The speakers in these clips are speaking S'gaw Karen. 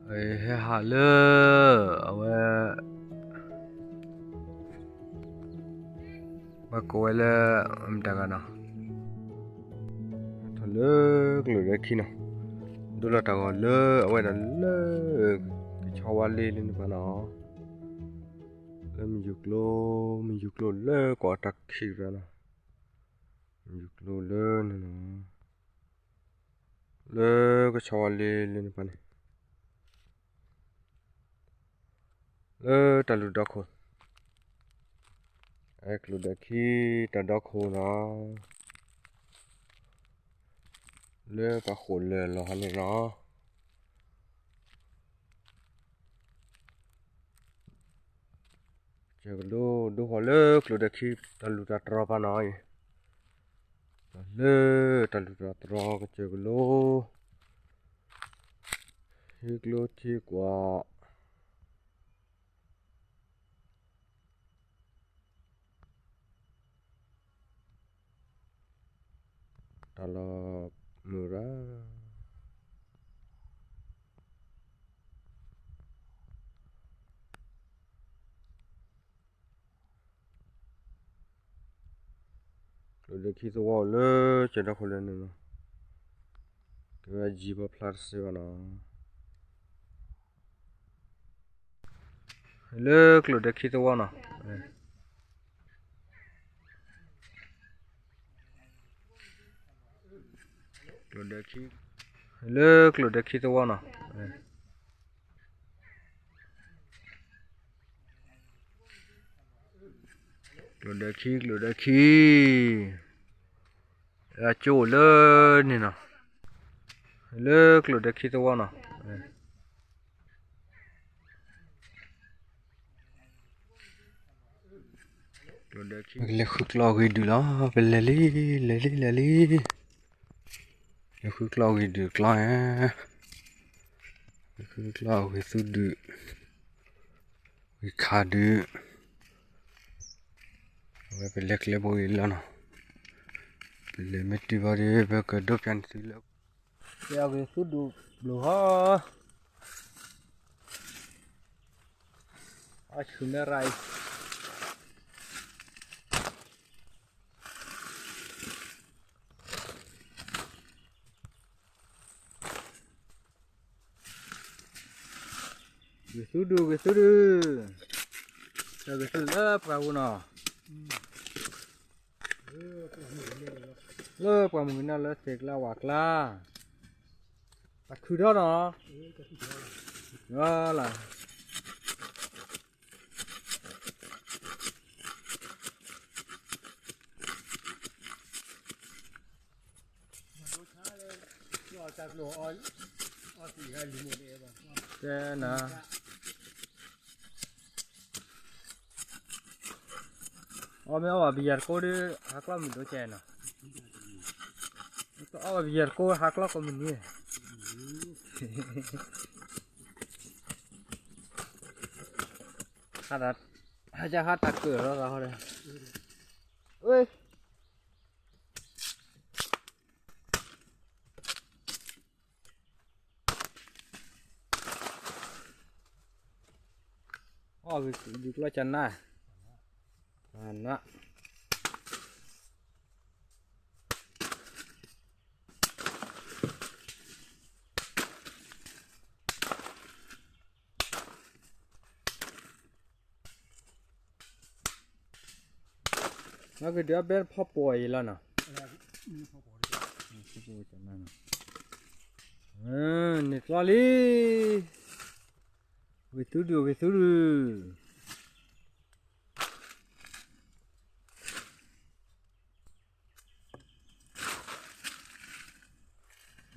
ဟဲဟးလၢ အဝဲ ပှၤကိးဝဲလၢ မတၤဂၤနီၤ, ထီၣ်လၢကျိၤဒီးခံနီၤ, ဒိလီၤတၢ်ဂီၤလၢအဝဲဒၣ်လၢ ကဆီဝါလ့လၢန့ၣ်ပၤနီၤ, လၢမုၢ်ယူၤကျိ, မုၢ်ယူၤကျိလၢကီးတၢ်ခံးရၤနီၤ, မုၢ်ယူၤကျိလၢန့ၣ်နီၤ, လၢကဆီဝါလ့လၢန့ၣ်ပၤန့ၣ် လၢတၢ်လူၢ်ဒီခိၣ်, အဲ ကျိၤဒီးခံတၢ်ဒီခိၣ်နီၤ, လၢပှၤဃိးလၢာ်လီၤဟီန့ၣ်နီၤ, ကစၢၢ်ကလိ ဒိဃီၤလၢကျိၤဒီးခံတၢ်လူၢ်တၢ်တြီၤပၤနီၤအံၤ, လၢတၢ်လူၢ်တၢ်တြီၤကစၢၢ်ကလိ ဟံးကျိထံကွၢ် တၢ်လီၤမုၢ်ရၤ ကျိၤဒီးခံသဝီလၢကၠဲၤဒီခိၣ်လၢန့ၣ်လီၤ, ကဝဲယံၤပှၤဖျါတစဲးဘၣ်နီၤ, လၢကျိၤဒီးခံသဝီနီၤ, ကျိၤဒီးခံ, လၢကျိၤဒီးခံသဝီနီၤ, ကျိၤဒီးခံ ကျိၤဒီးခံ, အကၠိလၢန့ၣ်နီၤ, လၢကျိၤဒီးခံသဝီနီၤ, ပကလဲၤဃုကျီအဂ့ၤဒုးလီၤ, ပလဲၤလံ, လဲၤလံ လဲၤလံ, လဲၤဃုကျီအဂ့ၤဒုးကျီဧါ, လဲၤဃုကျီအဂ့ၤသူဒုး, ဂ့ၤခးဒုး, အဝဲပလဲၤကျဲဘိအံၤလီၤနီၤ, ပလဲၤမ့ၢ်တုၤဘၣ်ဒီး ပကဒိးဖျါန့ၢ်သုလၢ ကဲအဂ့ၤသူဒုးဘျုးဟီ, အဆူၣ်မဲရၤအံၤ ဂ့ၤသူဒုး ဂ့ၤသူဒုး, ဂ့ၤသူလၢပှၤဂီၢ်နီၤ, လၢပှၤမုၢ်ကနၣ်လၢသ့ၣ်ကျါဝၣ်ကျါ, တၢ်ခုၣ်ထီၣ်နီၤ, လၢ တဲနၤ, အီၣ်မ့ၢ်အီၣ်ဘၣ်ဘံယၤတကိးဒီး ဟးကျီၢ်မုၢ်ဒိၣ်ကဲနီၤ, အီၣ်ဘၣ်ဘံယၤတကိးဟးကျီၢ်ကိးမုၢ်နံၤ, ဟးတၢ် ဟးကဟးတၢ်ကၢၢ်လီၤသးဟီဒီး, အီၣ်ဂ့ၤဒုးကျီၢ်ကနၣ်, န နကဒုးအဘဲဖီပိာ်အံၤလီၤနီၤ, န့ၣ်ကျီလံ, ဂ့ၤသူဒုး ဂ့ၤသူဒုး,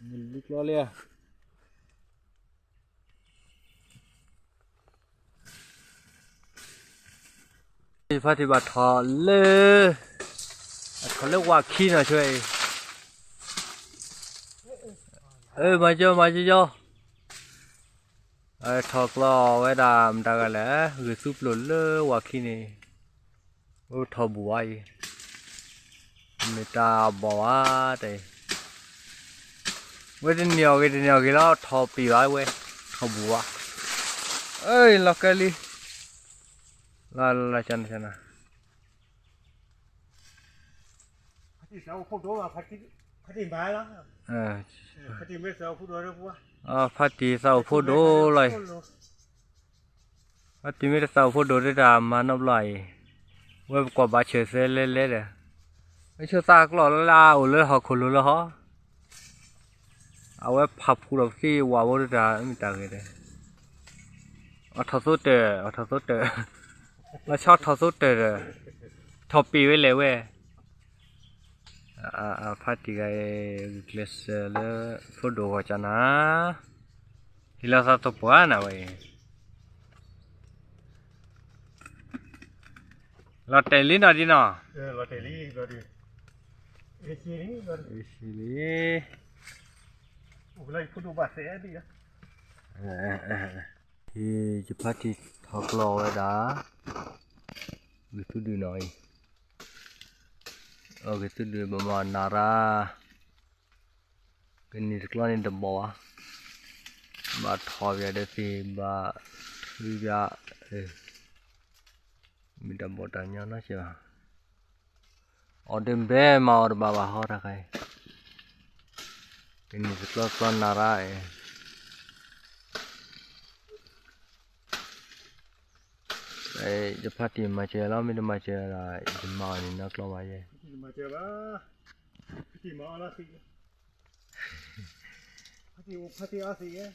န့ၣ်လူကျီလံဧါ. ဖါတံၢ်ဘၣ်ထီၣ်လၢ အထီၣ်လၢဝၤခံနီၤ ဆိအံၤ, မၤကၠီ မၤကၠီကၠီ, ထီၣ်ကျီဝဲဒၣ်မတၤဂၤလဲၣ်, ဂ့ၤသူပျိာ်လၢဝၤခံန့ၣ်, အိၣ်ထီၣ်ဘူးဝဲအံၤ, မ့ၢ်တၢ်ဘီၣ်ဝဲတအံၤ, ဝဲတန့ၢ်အီၤဂ့ၤ တန့ၢ်အီၤဂ့ၤလီၤ ထီၣ်ပံာ်ဘၣ်ဝဲ, ထီၣ်ဘူးဝါ, အၢ လီၤကဲလံ, လီၤလီၤလီၤ ကနၤကနၤ, ဖါတံၢ်သးအိၣ်ဖိဒိၣ်လီၤ, ဖါတံၢ်မ့ၢ်တသးအိၣ်ဖိဒိၣ်လီၤအံၤ, ဖါတံၢ်မ့ၢ်တသးအိၣ်ဖိဒိၣ်ဒ်တၢ်မၤနီတဘျီအံၤ, ဝဲပကွၢ်ဘၣ်ဆၢၣ်သဲလဲလဲဒီး, ဝဲဆိသးကျီၢ်လၢလၢအိၣ်လၢဟီၣ်ခိၣ်လိၤလၢဟီၣ် အဝဲဖးဖှူဒီးပသံၣ်ဝးဖိဒ်တၢ် မ့ၢ်တၢ်ဂ့ၤဒီး, အထီၣ်သိတၢၢ် အထီၣ်သိတၢၢ်, လီၤဆီထီၣ်သိတၢၢ်ဒီး, ထီၣ်ပ့ၤဝဲလဲၣ်ဝဲ, ဖါတံၢ်ဂၤအံၤ ဂုာ်ကျဲးစၢးလၢ ဖိဒိၣ်ဂီၤကနၤ, ဟံးလီၤသးသပှၢ်နၤဝဲအံၤ လီၤတဲာ်လံနီၤဒ်နီၤ, လီၤတဲာ်လံ, လီၤတဲာ်လံ, ဟံးယဖါတံၢ်ထီၣ်ကျီၢ်ဝဲဒၣ်, ဂ့ၤသူဒုးနီၤအံၤ, အဂ့ၤသူဒုးဘၣ်မၤနၤရၣ်, ကန့ၢ်တကျီၢ်န့ၣ်တဘီၣ်ဘၣ်, ဘၣ်ထီၣ်ပယၤဒီးသ့ၣ် ဘၣ်ထုပယၤ, မ့ၢ်တၢ်ဘီၣ်တၢ်ညီနီတစဲးဘၣ်, အီၣ်တဘဲမၤအီၣ်တဘၣ်ဘၣ်ဟီတခါအံၤ, ကန့ၢ်တကျီၢ်တကျီၢ်နၤရၣ်အံၤ, ယဖါတံၢ်မၤစၢၤလီၤ မ့ၢ်တမၤစၢၤဒီး ယမၤအီၤန့ၣ်နီတကျီၢ်ဘၣ်ယဲ, ဖါတံၢ်မၤအီၣ်လၢသ့ၣ်, ဖါတံၢ်အီၣ်သ့ၣ်ယဲ,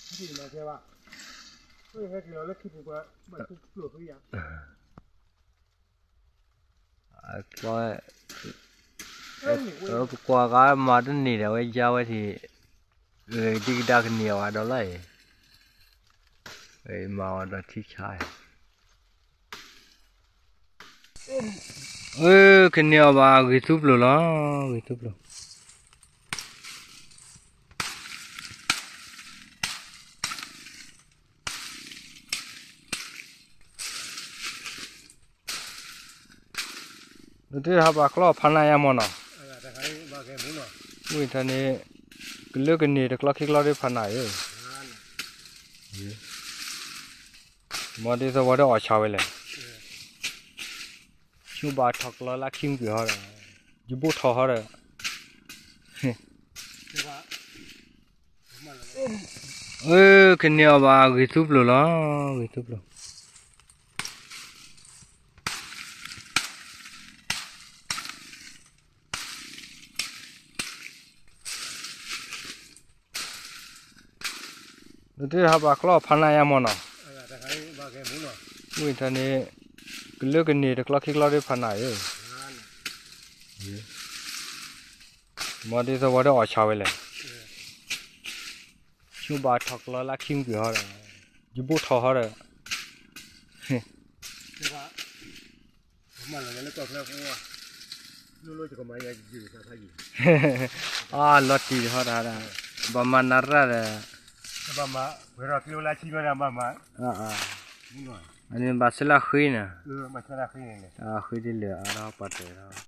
ဖါတံၢ်မၤစၢၤဘၣ်, ဟဲက့ၤလီၤလၢခံပူၤပှၤ ဘၣ်သူကျိၣ်ဖုယၤ ကျီၢ်, ပကွၢ်ဂၤမၤတန့ၢ်ဒီး အဝဲယါဝဲထံၣ်, ဂ့ၤဒံကဒါကန့ၢ်အီၣ်ဝဲဒီးလီၤအံၤ, မၤအီၤဒီးထံဆါအံၤ, အၢ ကန့ၢ်အီၣ်ဘၣ်ဂ့ၤသူပျိာ်လီၤ, ဂ့ၤသူပျိာ် နတဟးဘၣ်ကျီၢ်ဖးနးယါမီၢ်နီၤ, ဝံၤထီၣ်န့ၣ်, ကလၢကန့ၢ်တကျီၢ်ခံကျီၢ်ဒ်ဖးနးဧၢ, မ့ၢ်ဒ်သိးဝဲဒၣ်အီၣ်ဆၣ်ဝဲလဲၣ်, ဆိဘၣ်ထီၣ်ကျီၢ်လၢခံကွံာ်ဟီဒီး, ယဘိၣ်ထီၣ်ဟီဒီး အၢ ကန့ၢ်အီၣ်ဘၣ်ဂ့ၤသူပျိာ်လီၤ, ဂ့ၤသူပျိာ် နတဟးဘၣ်ကျီၢ်ဖးနးယါမီၢ်နီၤ, ဝံၤထီၣ်န့ၣ်, ကလၢကန့ၢ်တကျီၢ်ခံကျီၢ်ဒ်ဖးနးဧၢ, မ့ၢ်ဒ်သိးဝဲဒၣ်အီၣ်ဆၣ်ဝဲလဲၣ်, ဆိဘၣ်ထီၣ်ကျီၢ်လၢခံကွံာ်ဟီဒီး, ယဘိၣ်ထီၣ်ဟီဒီး အလီၤတံၢ်ဟီဒၣ်ဒၣ်, ဘၣ်မၤနၤရၣ်ဒီး, ဘၣ်မၤ, ဝဲဒီးကျိလၢဆံဘၣ်ဒီးဘၣ်မၤ, အန့ၣ်ဘၣ်ဆၢလၢဃ့န့ၣ်, ဃ့ဒ်လဲၣ်အါထီၣ်ပှၤတဲာ်ထီၣ်